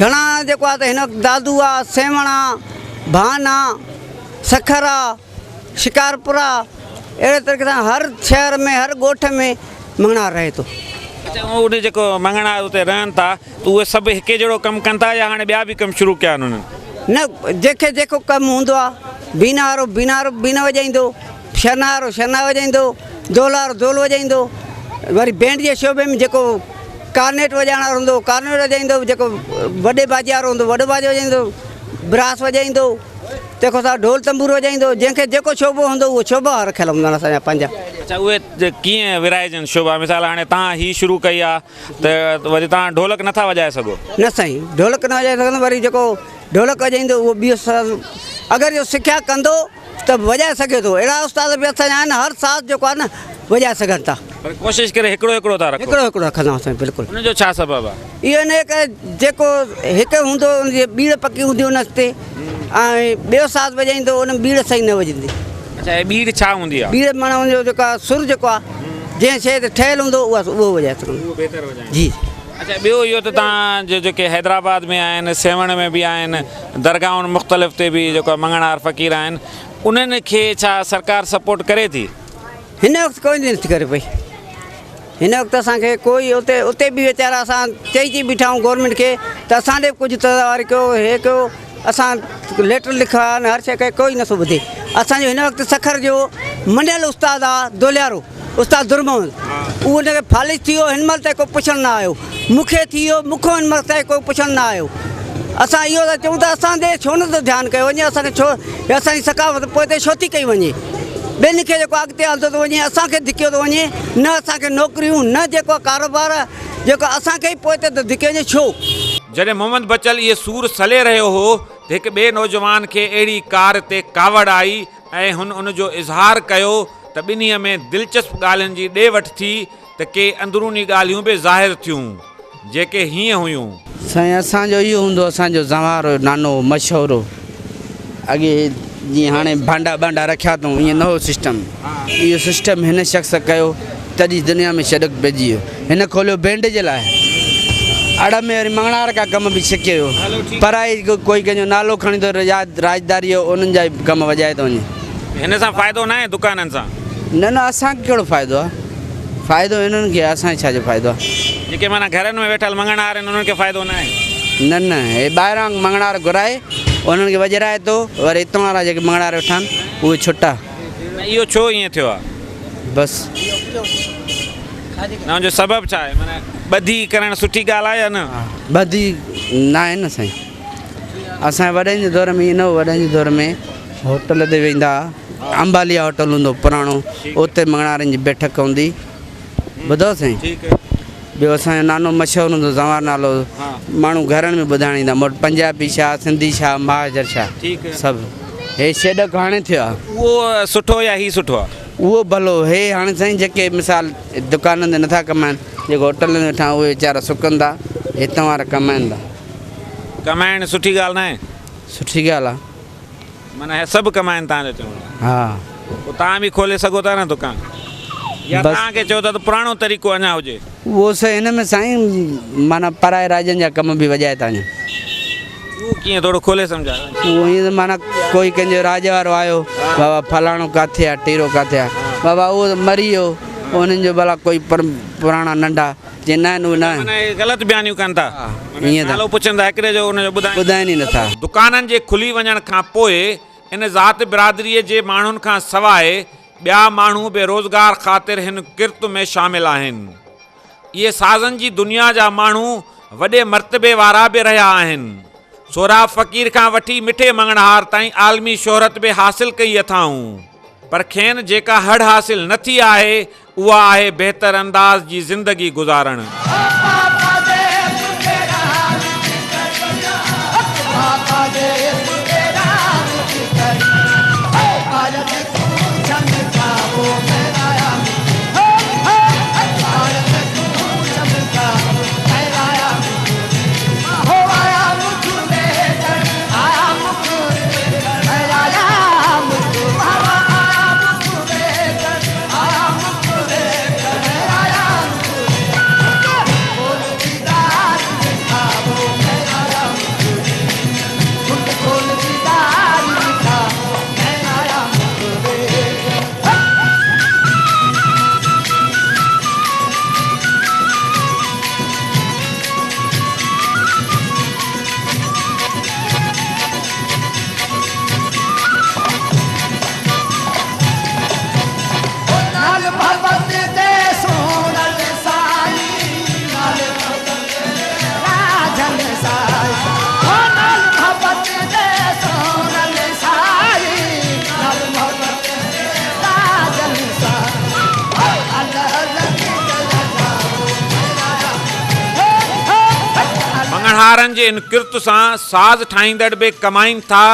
گهڻا جيڪو آ ته هن وقت دادو آ، سيوهڻ آ، ڀان آ، سکر آ، شڪارپور آ، اهڙي طريقي سان هر شهر ۾ هر ڳوٺ ۾ مڱڻهار رهي ٿو. اڇا ان جيڪو مڱڻهار اتي رهن ٿا ته اهي سڀ هڪ جهڙو ڪم ڪن ٿا يا هاڻي ٻيا به ڪم شروع ڪيا آهن انهن؟ نه جنهن کي جيڪو ڪم هوندو آ، بينا وارو بينا وارو بينا وڄائيندو، شرنائي وارو شرنائي وڄائيندو، دول وارو دول وڄائيندو، وري بينڊ جي شعبي ۾ جيڪو ڪارنيٽ وڄائڻ وارو هوندو ڪارنيٽ وڄائيندو، جيڪو وڏي باجي وارو هوندو وڏو باجو وڄائيندو، براس وڄائيندو. تنهن کان سواء ڍول تنبور وڄائيندو هو، جنهن کي جيڪو شعبو هوندو اهو شعبا رکيل هوندا آهن اسان جا پنهنجا. اڇا اهي ڪيئن ورهائجن شعبا مثال هاڻي توهان هي شروع ڪئي آ ته وري توهان ڍولڪ نٿا وڄائي سگهو. نه سائين ڍولڪ نه وڄائي سگهندو وري جيڪو ڍولڪ وڄائيندو اهو ٻيو ساز اگر جو سکيا ڪندو ته وڄائي سگهي ٿو اهڙا استاد به اسان جا آهن هر ساز جيڪو آهي نه وڄائي سگهن ٿا. پر ڪوشش ڪري هڪڙو هڪڙو ٿا رکو. هڪڙو هڪڙو رکندا آهيون سائين بلڪل. ان جو ڇا سبب آ؟ اهو ان جي ڪري جيڪو هڪ هوندو ان جي ٻيڙ پڪي هوندي ان تي ۽ ٻيو ساز وڄائيندو ان ۾ ٻيڙ صحيح نه وڄندي. اڇا هي ٻيڙ ڇا هوندي آ؟ ٻيڙ معنيٰ ان جو جيڪو آ سر جيڪو آ جنهن شيء تي ٺهيل هوندو اها اهو وڄائي سگهندو. اهو بهتر وڄائيندو. جي. اڇا ٻيو اهو ته توهان جو جيڪي حيدرآباد ۾ آهن سيوهڻ ۾ به آهن درگاهن مختلف تي به جيڪو مڱڻهار فقير آهن انهن کي ڇا سرڪار سپورٽ ڪري ٿي؟ هن وقت ڪوئي نٿي ڪري پئي. هن وقت اسان کي ڪوئي اتي اتي به ويچارا اسان چئي چئي بيٺا آهيون گورنمينٽ کي ته اسان ڏي به ڪجهه تدارڪ ڪيو هي ڪيو اسان ليٽر لکيا آهن هر شيء ڪئي ڪوئي نٿو ٻڌي اسان جو هن وقت سکر جو مڃيل استاد آ دوليارو استاد در محمد اهو ان کي فالج ٿي ويو هن مهل تائين ڪو پڇڻ نه آيو مون کي ٿي ويو مون کان هن مهل تائين ڪو پڇڻ نه آيو اسان اهو ٿا چئون ته اسان ڏي ڇو نٿو ڌيان ڪيو وڃي اسان کي ڇو اسان جي ثقافت پوئتي ڇو ٿي ڪئي وڃي ٻين کي جيڪو اڳتي آندو ٿو وڃي اسان کي ڌڪيو ٿو وڃي نه اسان کي نوڪريون نه جيڪو ڪاروبار جيڪو اسان کي ئي پوئتي ٿو ڌڪيو وڃي ڇو؟ جڏهن محمد بچل اهي سور سلي رهيو هو ته هڪ ٻئي نوجوان کي اهڙي ڪار تي ڪاوڙ آئي ۽ هن ان جو اظهار ڪيو ته ٻنهي ۾ دلچسپ ڳالهين جي ڏي وٺ ٿي ته ڪي اندروني ڳالهيون به ظاهر ٿيون، جيڪي هيئن هيون. سائين اسان جو اهو هوندو اسان جو زنوار هيو نانو هو مشهور هو اڳي جيئن هاڻي ڀانڊا ٻانڊا رکيا اٿئون ائين نه هو سسٽم اهو سسٽم هن شخص ڪيو تڏهن دنيا ۾ ڇڏڪ پئجي ويو هن کوليو بينڊ جي لاء اڙ ۾ وري مڱڻهار کان ڪم به ڇڪي ويو پرائي ڪوئي ڪنهن جو نالو کڻي ٿو راڄداري جو انهن جا ڪم وڄائي ٿو وڃي. هن سان فائدو ناهي دڪانن سان. نه نه اسان کي ڪهڙو فائدو آ فائدو هنن کي آ اسان کي ڇا جو فائدو آ. جيڪي معنيٰ گهرن ۾ ويٺل مڱڻهار آهن انهن کي فائدو ناهي. نه نه هي ٻاهران مڱڻهار گهرائي انهن کي وڄرائي ٿو وري هتان وارا جيڪي مڱڻهار ويٺا آهن اهي ڇٽا. نه اهو ڇو ائين ٿيو آ. بس. نه ان جو سبب ڇا آهي معنيٰ ٻڌي ڪرڻ سٺي ڳالهه آهي يا نه. ٻڌي ناهي نه سائين. اسان جي وڏن جي دور ۾ ائين نه هو، وڏن جي دور ۾ هوٽل تي ويندا ها، انباليا هوٽل هوندو هو پراڻو، اتي مڱڻهارن جي بيٺڪ هوندي، ٻڌو سائين. ٻيو اسان جو نانو مشهور هوندو هو، زنوار نالو هو، ماڻهو گهرن ۾ ٻڌائڻ ايندا، مون وٽ پنجابي شاهه، سنڌي شاهه، مهاجر شاهه سڀ. هي شيڏڪ هاڻي ٿيو آهي. اهو سٺو يا هي سٺو آهي؟ اهو ڀلو هي هاڻي سائين جيڪي مثال دڪانن تي نٿا ڪمائن، جيڪي هوٽلن ۾ ويٺا آهن اهي ويچارا سڪن ٿا، هتان وارا ڪمائن ٿا. ڪمائڻ سٺي ڳالهه ناهي؟ سٺي ڳالهه آ. معنيٰ هي سڀ ڪمائن توهان جو چوڻ آ. ها. پوء توهان به کولي سگهو ٿا نه دڪان يا توهان کي چئو ٿا ته پراڻو طريقو اڃا هجي. اهو سائين هن ۾ سائين معنيٰ پرائي راڄن جا ڪم به وڄائي ٿا وڃن. اهو ڪيئن ٿورو کولي سمجهايو. اهو ائين ته معنيٰ ڪوئي ڪنهن جو راڄ وارو آيو بابا فلاڻو ڪاٿي آ ٽيرو ڪاٿي آ بابا اهو ته مري ويو انهن جو ڀلا ڪوئي پراڻا ننڍا جي نه آهن اهي نه آهن. معنيٰ اهي غلط بيانيون ڪن ٿا. ائين ته. نالو پڇن ٿا هڪڙي جو ان جو ٻڌائين. ٻڌائين ئي نٿا. دڪانن جي کلي وڃڻ کان پوء ان ذات برادريء جي ماڻهن کان سواء ٻيا ماڻهو به روزگار خاطر هن ڪرت ۾ شامل آهن. اهي سازن جي دنيا جا ماڻهو وڏي مرتبي وارا به رهيا آهن. سهراب فقير کان وٺي مٺي مڱڻهار تائين عالمي شهرت به حاصل ڪئي اٿائون. پر کين جيڪا هڙ حاصل نه ٿي آهي اها آهي بهتر انداز جي زندگي گذارڻ. مڱڻهارن جي ان ڪرت سان ساز ٺاهيندڙ به ڪمائين ٿا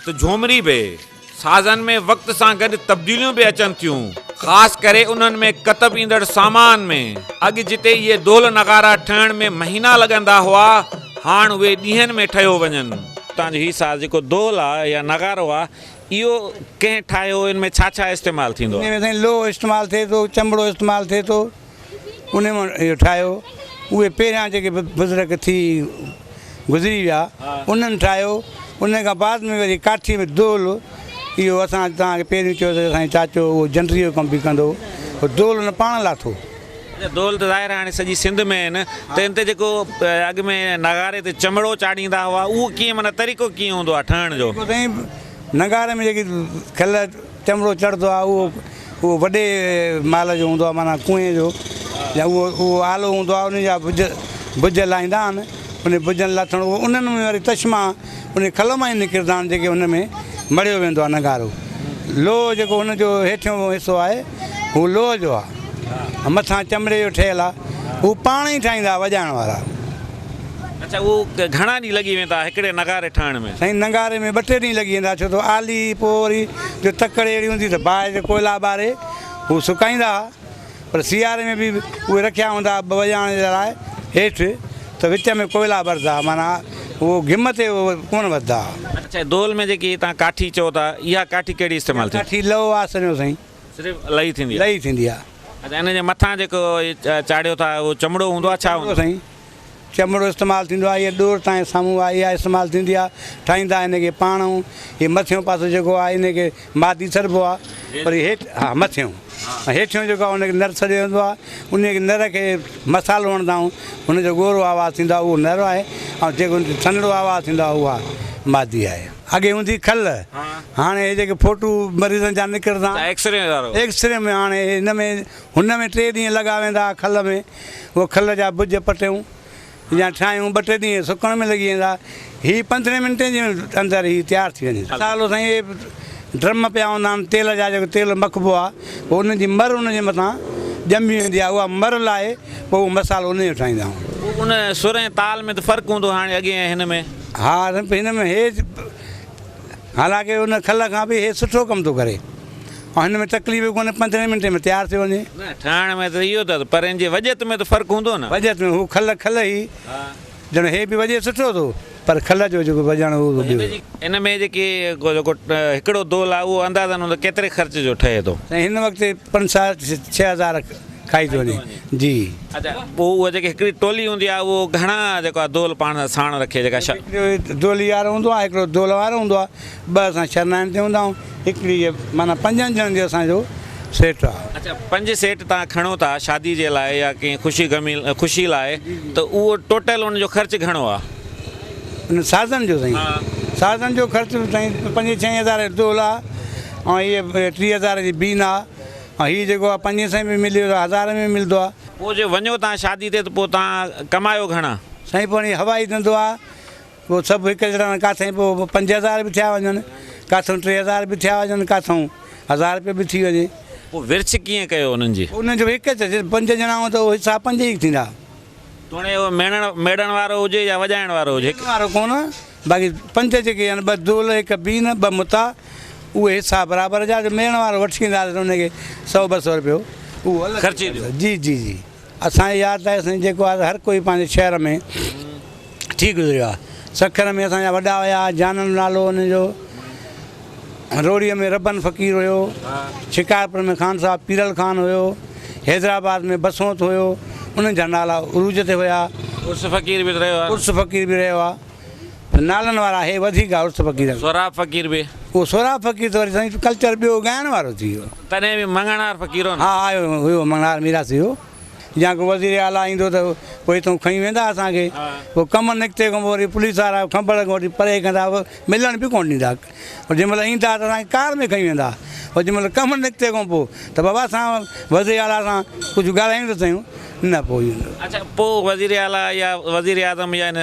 ته جهومري به. سازن ۾ وقت سان گڏ تبديليون به اچن ٿيون، خاص ڪري انهن ۾ ڪتب ايندڙ سامان ۾. اڳ جتي اهي دهل نغارا ٺهڻ ۾ مهينا لڳندا هئا، هاڻ اهي ڏينهن ۾ ٺهيو وڃن. توهان جو هي ساز جيڪو دهل آ يا نغارو آ، اهو ڪنهن ٺاهيو، ان ۾ ڇا ڇا استعمال ٿيندو آ؟ ان ۾ سائين لوهه استعمال ٿئي ٿو، چمڙو استعمال ٿئي ٿو، ان مان اهو ٺاهيو. اهي پهريان جيڪي بزرگ ٿي گذري ويا، انهن ٺاهيو. ان کان بعد ۾ وري ڪاٺي ۾ دهل، اهو اسان توهان کي پهريون چيو ته اسان جو چاچو اهو جنڊري جو ڪم به ڪندو هو، اهو دهل هن پاڻ لاٿو. اچا دهل ته ظاهر آهي هاڻي سڄي سنڌ ۾ آهن ته ان تي جيڪو اڳ ۾ نغاري تي چمڙو چاڙهيندا هئا اهو ڪيئن معنيٰ طريقو ڪيئن هوندو آهي ٺهڻ جو؟ طريقو سائين نغاري ۾ جيڪي کل چمڙو چڙهندو آهي اهو اهو وڏي مال جو هوندو آهي معنيٰ ڪوئين جو يا اهو اهو آلو هوندو آهي ان جا بج بج لاهيندا آهن ان بجن لاٿڻ اهو انهن ۾ وري تشما ان کل مان ئي نڪرندا آهن جيڪي ان ۾ مڙهيو ويندو آهي نغارو لوهه جيڪو هن جو هيٺيون حصو آهي هو لوهه جو آهي ۽ مٿان چمڙي جو ٺهيل آهي هو پاڻ ئي ٺاهيندا هئا وڄائڻ وارا. اڇا اهو گهڻا ڏينهن لڳي ويندا هڪڙي نغاري ٺاهڻ ۾؟ سائين نغاري ۾ ٻه ٽي ڏينهن لڳي ويندا ڇو ته آلي پوء وري جو تڪڙ اهڙي هوندي ته باهه تي ڪوئلا ٻاري هو سڪائيندا هئا پر سياري ۾ به اهي رکيا هوندا هئا وڄائڻ جي لاء هيٺ ته وچ ۾ ڪوئلا ٻرندا هئا معنيٰ اهو گهم تي ڪونه وڌندا هئا. اڇا دول ۾ جيڪي توهان ڪاٺي چئو ٿا اها ڪاٺي ڪهڙي استعمال ٿيندي؟ ڪاٺي لئو آ سريو سائين. صرف لئي ٿيندي آ. لئي ٿيندي آ. اڇا ان جي مٿان جيڪو چاڙهيو ٿا اهو چمڙو هوندو آ ڇا هوندو؟ سائين چمڙو استعمال ٿيندو آ اها ڏور تان سامهون آ اها استعمال ٿيندي آ ٺاهيندا ان کي پاڻ هي مٿيون پاسو جيڪو آ ان کي مادي سڏبو آ پر هي هيٺ ها مٿيون هيٺيون جيڪو آ ان کي نر سڏيو ويندو آ ان کي نر کي مصالحو هڻندا آهيون ان جو ڳورو آواز ٿيندو آ اهو نر آهي ۽ جيڪو سنهڙو آواز ٿيندو آ اها مادي آهي. اڳي هوندي کل، هاڻي هي جيڪي فوٽو مريضن جا نڪرندا اڇا ايڪسري وارو. ايڪسري ۾ هاڻي هن ۾ هن ۾ ٽي ڏينهن لڳا ويندا ها کل ۾ اهو کل جا بج پٽيون يا ٺاهيون ٻه ٽي ڏينهن سڪڻ ۾ لڳي ويندا. هي پندرهين منٽين جي اندر هي تيار ٿي وڃي. مصالحو سائين اهي ڊرم پيا هوندا آهن تيل جا جيڪو تيل مکبو آهي پوء ان جي مر ان جي مٿان ڄمي ويندي آهي اها مر لاهي پوء اهو مصالحو ان جو ٺاهيندا آهيون. پوء ان سر ۽ تال ۾ ته فرق هوندو هاڻي اڳي ۽ هن ۾. ها هن ۾ هي حالانڪه ان کل کان به هي سٺو ڪم ٿو ڪري ۽ هن ۾ تڪليف به ڪونهي پندرهين منٽين ۾ تيار ٿيو وڃي. نه ٺاهڻ ۾ ته اهو ته پر ان جي وڄت ۾ ته فرق هوندو نه. وڄت ۾ هو کل کل هي ڄڻ هي به وڄي سٺو ٿو پر کل جو جيڪو وڄڻ اهو ٻيو. ان ۾ جيڪي جيڪو هڪڙو دول آهي اهو اندازن هوندو ڪيتري خرچ جو ٺهي ٿو؟ سائين هن وقت پنج سؤ 6000 کائي ٿو وڃي جي. اڇا پوء اهو جيڪي هڪڙي ٽولي هوندي آهي اهو گهڻا جيڪو آهي دول پاڻ سان ساڻ رکي جيڪا شا. هڪڙو دولي وارو هوندو آهي هڪڙو دول وارو هوندو آهي ٻه اسان شرنائين تي هوندا آهيون هڪڙي معنيٰ پنجن ڄڻن جو اسان جو سيٽ آهي. اڇا پنج سيٽ توهان کڻو ٿا شادي جي لاء يا ڪنهن خوشي غمي خوشي لاء ته اهو ٽوٽل ان جو خرچ گهڻو آهي؟ ان سازن جو سائين سازن جو خرچ سائين پنجين ڇهين هزار جو دول آهي ۽ هيء 30 هزار جي بين آهي ۽ هي جيڪو آهي پنجين سئين ۾ ملي ويندو آهي هزار ۾ ملندو آهي. پوء جي وڃو توهان شادي تي ته پوء توهان ڪمايو گهڻا؟ سائين پوء هوائي ڌنڌو آهي پوء سڀ هڪ جهڙا نه ڪاٿئين پوء 5000 به ٿيا وڃن، ڪاٿئون 3000 به ٿيا وڃن، ڪاٿئون هزار رپيو به ٿي وڃي. پوء ورڇ ڪيئن ڪيو انهن جي؟ انهن جو هڪ ته پنج ڄڻا هون ته اهو حصا پنج ئي ٿيندا. توڻي اهو ميڙڻ ميڙڻ وارو هجي يا وڄائڻ وارو هجي هڪ. وارو ڪونه، باقي پنج جيڪي آهن ٻه دول، هڪ بين، ٻه متا، اهي حصا برابر جا جو ميڙڻ وارو وٺي ايندا ته ان کي سئو ٻه سئو رپيو اهو الڳ خرچي ڏيو. جي جي جي. اسان جي ياد آهي سائين جيڪو آهي هر ڪوئي پنهنجي شهر ۾ ٿي گذريو آهي. سکر ۾ اسان جا وڏا هيا، جانن نالو انهن جو، روهڙيء ۾ ربن فقير هيو، شڪارپور ۾ خان صاحب پيرل خان هيو، حيدرآباد ۾ بسونت هيو، انهن جا نالا عروج تي هيا. عرس فقير به رهيو آهي. عرس فقير به رهيو آهي پر نالن وارا هي وڌيڪ آهي عرس فقير. سهراب فقير به. اهو سهراب فقير ته وري سائين ڪلچر ٻيو ڳائڻ وارو ٿي ويو. تڏهن به مڱڻهار فقير هو نه. ها آيو هيو مڱڻهار ميراثي هيو. يا ڪو وزير اعليٰ ايندو ته پوء هتون کڻي ويندا اسان کي. پوء ڪم نڪتي کان پوء وري پوليس وارا کنڀڙ کان وٺي پري ڪندا ملڻ به ڪونه ڏيندا. جنهن مهل ايندا ته اسان کي ڪار ۾ کڻي ويندا. پوء جنهن مهل ڪم نڪتي کان پوء ته بابا اسان وزير اعليٰ سان ڪجهه ڳالهايون ته سهيون نه پوء ايندو. اڇا پوء وزير اعليٰ يا وزير اعظم يا ان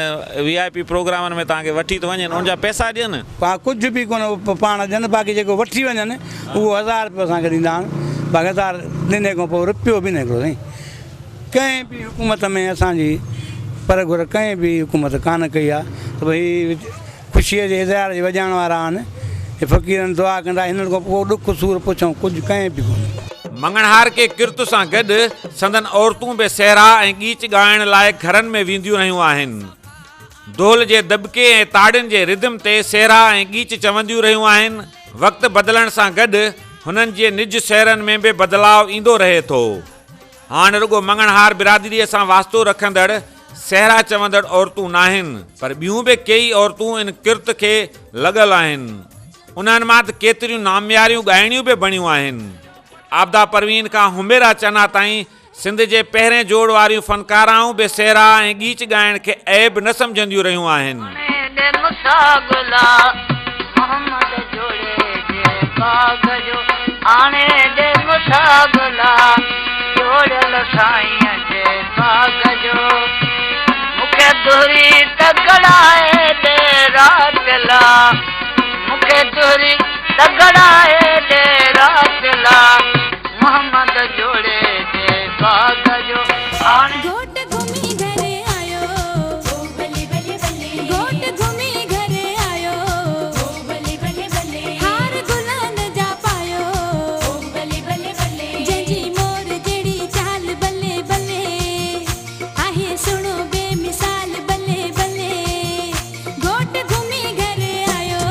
وي آء پي پروگرامن ۾ توهان کي وٺي ٿو وڃن ان جا پئسا ڏين؟ ها ڪجهه به ڪونه پاڻ ڏين باقي جيڪو وٺي وڃن اهو هزار رپيو اسان کي ڏيندا آهن باقي هزار ڏني کان پوء رپيو به نه هڪڙو سائين ڪنهن به حڪومت ۾ اسان جي پر گهر ڪنهن به حڪومت ڪانه ڪئي آهي ته ڀئي خوشيء جي اظهار جي وڄائڻ وارا آهن. هي فقيرن دعا ڪندا هنن کان ڪو ڏک سور پڇون ڪجهه ڪنهن به ڪونه. مڱڻهارڪي ڪرت سان گڏ سندن عورتون به سهرا ۽ ڳيچ ڳائڻ لاء گهرن ۾ وينديون رهيون آهن. دهل جي دٻڪي ۽ تاڙين جي ردم تي سهرا ۽ ڳيچ چونديون رهيون آهن. وقت بدلڻ سان گڏ هنن جي نج سهرن ۾ به بدلاء ايندو رهي ٿو. هاڻ رڳو مڱڻهار برادريء سان واسطو رکندڙ سهرا چوندڙ عورتون ناهن پر ٻيون به ڪيئي عورتون ان ڪرت کي لڳل آهن. انهن مان ته ڪيتريون نامياريون ڳائڻيون به بڻيون آهن. عابده پروين کان حميرا چنا تائين سنڌ جي پهرين جوڙ واريون فنڪارائون به سهرا ۽ ڳيچ ڳائڻ کي عيب نه سمجهنديون رهيون آهن. گهوٽ گهمي گهر آيو گهوٽ گهمي گهر آيو هار گلان جا پايو جنهن جي مور جهڙي چال بلي بلي آهي سهڻو بي مثال بلي بلي گهوٽ گهمي گهر آيو.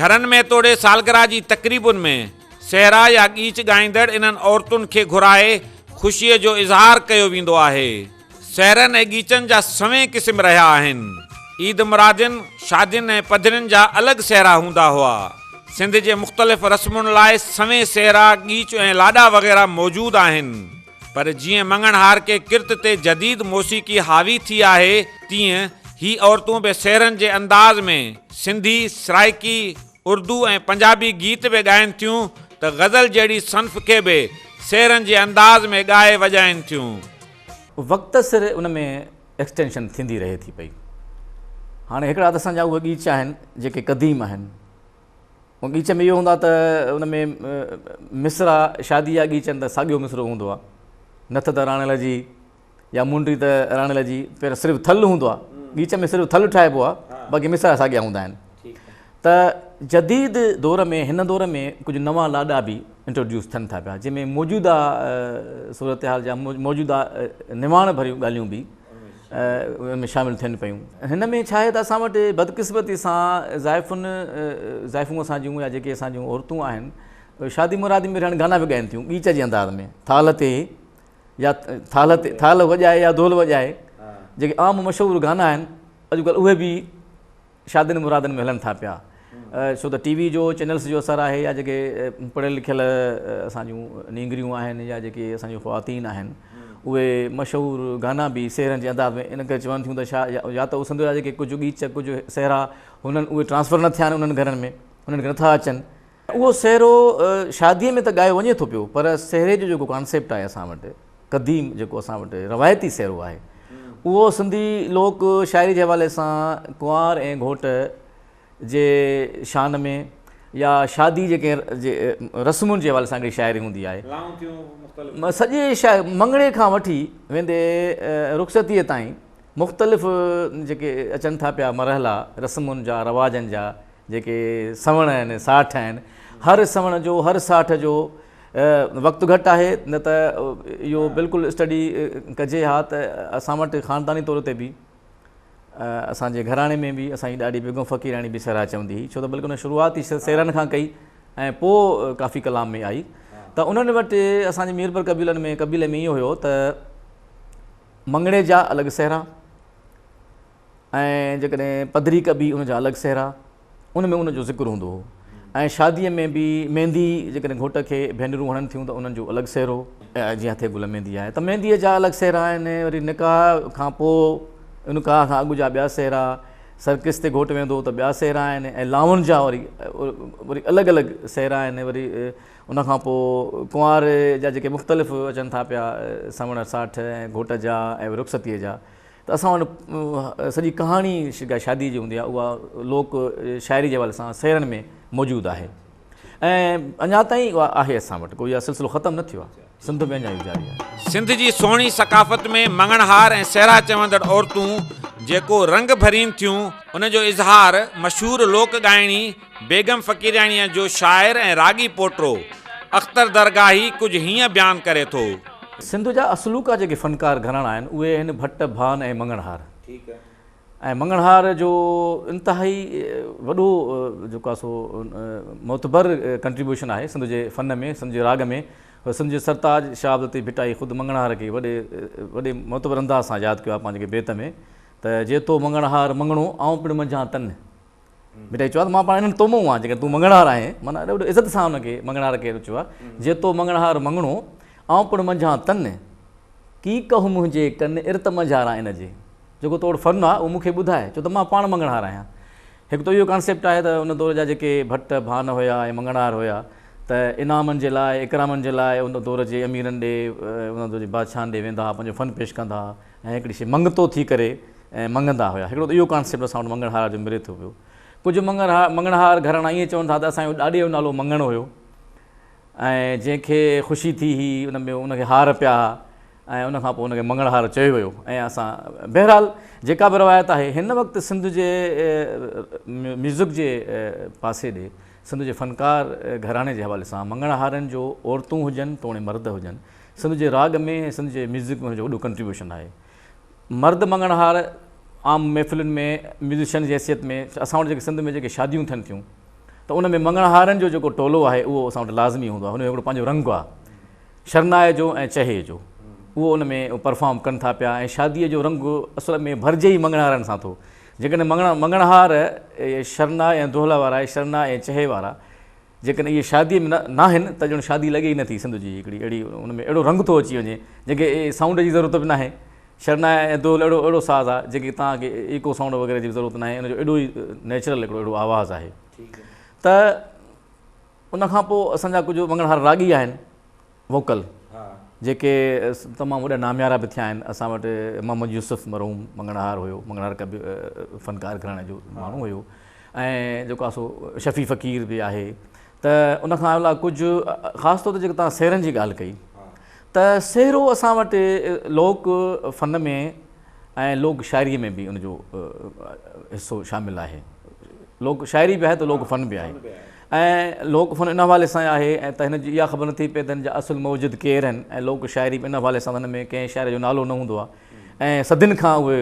گهرن ۾ توڙي سالگرهه جي تقريبن ۾ سهرا يا ڳيچ ڳائيندڙ انهن عورتن کي گهرائي خوشيء جو اظهار ڪيو ويندو آهي. سهرن ۽ ڳيچن جا سوين قسم رهيا آهن. عيد مرادين، شادين ۽ پڌرين جا الڳ سهرا هوندا هئا. سنڌ جي مختلف رسمن لاء سوين سهرا، ڳيچ ۽ لاڏا وغيره موجود آهن. پر جيئن مڱڻهارڪي ڪرت تي جديد موسيقي حاوي ٿي آهي، تيئن هي عورتون به سهرن جي انداز ۾ سنڌي، سرائيڪي، اردو ۽ پنجابي گيت به ڳائين ٿيون ته غزل جهڙي صنف کي به سهرن جي انداز ۾ ڳائي وڄائين ٿيون. وقت سر ان ۾ ايڪسٽينشن ٿيندي رهي ٿي پئي. هاڻي هڪڙا ته اسان جا اهي ڳيچ آهن جيڪي قديم آهن. ان ڳيچ ۾ اهو هوندو آهي ته ان ۾ مصرع شادي جا ڳيچ آهن ته ساڳيو مصرعو هوندو آهي. نٿ ته راڻيل جي يا منڊي ته راڻيل جي پر صرف ٿل هوندو آهي. ڳيچ ۾ صرف ٿل ٺاهبو آهي باقي مصرع ساڳيا هوندا آهن. ته جديد دور ۾ هن دور ۾ ڪجهه نوان لاڏا به انٽروڊيوس ٿين ٿا پيا جنهن ۾ موجوده صورتحال جا موجوده نواڻ ڀريون ڳالهيون به ان ۾ شامل ٿين پيون. هن ۾ ڇا آهي ته اسان وٽ بدقسمتي سان زائفن زائفون اسان جون يا جيڪي اسان جون عورتون آهن شادي مرادي ۾ رهڻ گانا به ڳائن ٿيون ڳيچ جي انداز ۾ ٿالهه تي يا ٿالهه تي ٿالهه وڄائي يا دهل وڄائي جيڪي عام مشهور گانا آهن اڄڪلهه اهي به شادين مرادن ۾ هلن ٿا پيا ڇو ته ٽي وي جو چينلس جو اثر آهي يا جيڪي پڙهيل لکيل اسان جون نينگريون آهن يا جيڪي اسان جون خواتين آهن اهي مشهور گانا به سهرن جي انداز ۾ ان ڪري چون ٿيون ته ڇا يا ته سنڌ جا جيڪي ڪجهه ڳيچ ڪجهه سهرا هنن اهي ٽرانسفر نه ٿيا آهن انهن گهرن ۾ انهن کي نٿا اچن اهو سهرو شاديء ۾ ته ڳايو وڃي ٿو پيو پر سهري جو جيڪو ڪانسيپٽ آهي اسان وٽ قديم جيڪو اسان وٽ روايتي سهرو آهي اهو سنڌي لوڪ شاعري جي حوالي سان ڪنوار ۽ گهوٽ جي شان ۾ يا شادي جي ڪنهن جي رسمن جي حوالي سان هڪڙي شاعري هوندي آهي سڄي مڱڻي کان وٺي ويندي رخصتيء تائين مختلف جيڪي اچن ٿا پيا مرحلا رسمن جا رواجن جا جيڪي سوڻ آهن ساٺ آهن هر سوڻ جو هر ساٺ جو وقت گهٽ آهي نه ته اهو بلڪل اسٽڊي ڪجي ها ته اسان وٽ خانداني طور تي به اسان جي گهراڻي ۾ به اسان جي ڏاڏي بيگم فقيراڻي به سهرا چوندي هئي ڇو ته بلڪل ان شروعات ئي سهرن کان ڪئي ۽ پوء ڪافي ڪلام ۾ آئي ته انهن وٽ اسان جي ميرپور قبيلن ۾ قبيلي ۾ اهو هيو ته مڱڻي جا الڳ سهرا ۽ جيڪڏهن پڌري ڪبي ان جا الڳ سهرا ان ۾ ان جو ذڪر هوندو هو ۽ شاديء ۾ به ميندي جيڪڏهن گهوٽ کي ڀينرون هڻن ٿيون ته انهن جو الڳ سهرو جيئن هٿي گل ميندي آهي ته مينديء جا الڳ سهرا آهن وري نڪاح کان پوء نڪاح کان اڳ جا ٻيا سهرا سرڪس تي گهوٽ ويندو ته ٻيا سهرا آهن ۽ لائون جا وري وري الڳ الڳ سهرا آهن وري ان کان پوء ڪنوار جا جيڪي مختلف اچن ٿا پيا سوڻ ساٺ ۽ گهوٽ جا ۽ رخصتيء جا ته اسان وٽ سڄي ڪهاڻي جيڪا شادي جي هوندي آهي اها لوڪ شاعري جي حوالي سان سهرن ۾ موجود آهي ۽ اڃا تائين اها آهي اسان وٽ ڪوئي اها سلسلو ختم نه ٿيو آهي سنڌ ۾ اڃا اهو جاري آهي. سنڌ جي سهڻي ثقافت ۾ مڱڻهار ۽ سهرا چوندڙ عورتون جيڪو رنگ ڀرين ٿيون ان جو اظهار مشهور لوڪ ڳائڻي بيگم فقيرياڻيء جو شاعر ۽ راڳي پوٽو اختر درگاهي ڪجهه هيئن بيان ڪري ٿو. سنڌ جا اصلوڪا جيڪي فنڪار گهراڻا آهن اهي آهن ڀٽ، ڀان ۽ مڱڻهار. ۽ مڱڻهار جو انتهائي وڏو جيڪو آهي سو معتبر ڪنٽريبيوشن آهي سنڌ جي فن ۾ سنڌ جي راڳ ۾ سنڌ جي سرتاج شاهه عبداللطيف ڀٽائي خود مڱڻهار کي وڏي وڏي معتبر انداز سان ياد ڪيو آهي پنهنجي ڪنهن بيت ۾ ته جي تو مڱڻهار مڱڻو آئون پڻ منجهان تن. ڀٽائي چيو آهي ته مان پاڻ انهن تو مئو آهيان جيڪڏهن تون مڱڻهار آهين معنيٰ ڏاڍو عزت سان ان کي مڱڻهار کي چيو آهي جي تو مڱڻهار مڱڻو آئون پڻ منجهان تن ڪي ڪهه منهنجي ڪن ارت منجهاران ان جي جيڪو تو وٽ فن آهي اهو مون کي ٻڌاء ڇو ته مان پاڻ مڱڻهار آهيان هڪ ته اهو ڪانسيپٽ آهي ته ان دور جا جيڪي ڀٽ ڀان هيا ۽ مڱڻهار هيا ته انعامن جي لاء اڪرامن جي لاء ان دور جي اميرن ڏي ان دور جي بادشاهن ڏي ويندا هئا پنهنجو فن پيش ڪندا هئا ۽ هڪڙي شيء مڱتو ٿي ڪري ۽ مڱندا هيا. هڪڙو ته اهو ڪانسيپٽ اسان وٽ مڱڻهار جو ملي ٿو پيو. ڪجهه مڱڻهار گهراڻا ائين چون ٿا ته اسان جو ڏاڏي جو نالو مڱڻ هيو ۽ جنهن کي خوشي ٿي هئي ان ۾ ان کي هار پيا ها ۽ ان کان پوء ان کي مڱڻهار چيو ويو ۽ اسان بهرحال جيڪا به روايت آهي هن وقت سنڌ جي ميوزڪ جي پاسي ڏي سنڌ جي فنڪار گهراڻي جي حوالي سان مڱڻهارن جو عورتون هجن توڻي مرد هجن سنڌ جي راڳ ۾ سنڌ جي ميوزڪ ۾ ان جو وڏو ڪنٽريبيوشن آهي. مرد مڱڻهار عام محفلن ۾ ميوزيشن جي حيثيت ۾ اسان وٽ جيڪي سنڌ ۾ جيڪي شاديون ٿين ٿيون ته ان ۾ مڱڻهارن جو جيڪو ٽولو آهي اهو اسان وٽ لازمي هوندو آهي ان جو هڪڙو پنهنجو رنگ آهي شرنائي جو ۽ چهي جو اهو ان ۾ پرفارم ڪن ٿا پيا ۽ شاديء جو رنگ اصل ۾ ڀرجي ئي مڱڻهارن سان ٿو جيڪڏهن مڱڻ مڱڻهار شرنائي ۽ دهل وارا شرنائي ۽ چهي وارا جيڪڏهن اهي شاديء ۾ نه ناهن ته ڄڻ شادي لڳي ئي نٿي سنڌ جي هڪڙي اهڙي ان ۾ اهڙو رنگ ٿو اچي وڃي جنهن کي سائونڊ جي ضرورت به ناهي شرنائي ۽ دهل اهڙو اهڙو ساز آهي جنهن کي توهان کي ايڪو سائونڊ وغيره جي به ضرورت ناهي ان جو ايڏو ئي نيچرل هڪڙو اهڙو آواز آهي ته ان کان پوء اسان جا ڪجهه مڱڻهار راڳي آهن ووڪل جيڪي تمام وڏا ناميارا به ٿيا آهن اسان وٽ محمد يوسف مرحوم مڱڻهار هيو مڱڻهار ڪبي فنڪار گهراڻي جو ماڻهو هيو ۽ جيڪو آهي سو شفيع فقير به آهي ته ان کان علاوه ڪجهه خاص طور تي جيڪو توهان سهرن جي ڳالهه ڪئي ته سهرو اسان وٽ لوڪ فن ۾ ۽ لوڪ شاعريء ۾ به ان جو حصو شامل آهي. لوڪ شاعري به آهي ته لوڪ فن به آهي ۽ لوڪ فن ان حوالي سان آهي ۽ ته هن جي اها خبر نٿي پئي ته هن جا اصل موجد ڪير آهن ۽ لوڪ شاعري به ان حوالي سان هن ۾ ڪنهن شاعر جو نالو نه هوندو آهي ۽ صدين کان اهي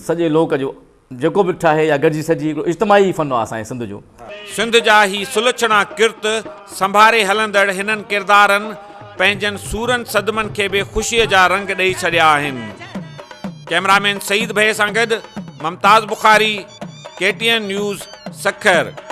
سڄي لوڪ جو جيڪو به ٺاهي يا گڏجي سڏجي هڪڙو اجتماعي فن آهي اسان جي سنڌ جو. سنڌ جا هي سلڇڻا ڪرت سنڀاري هلندڙ هنن ڪردارن پنهنجن سورن صدمن کي به خوشيء جا رنگ ڏئي ڇڏيا آهن. ڪئميرامين سعيد ڀئي سان گڏ Mumtaz Bukhari, K T N news, Sukkur.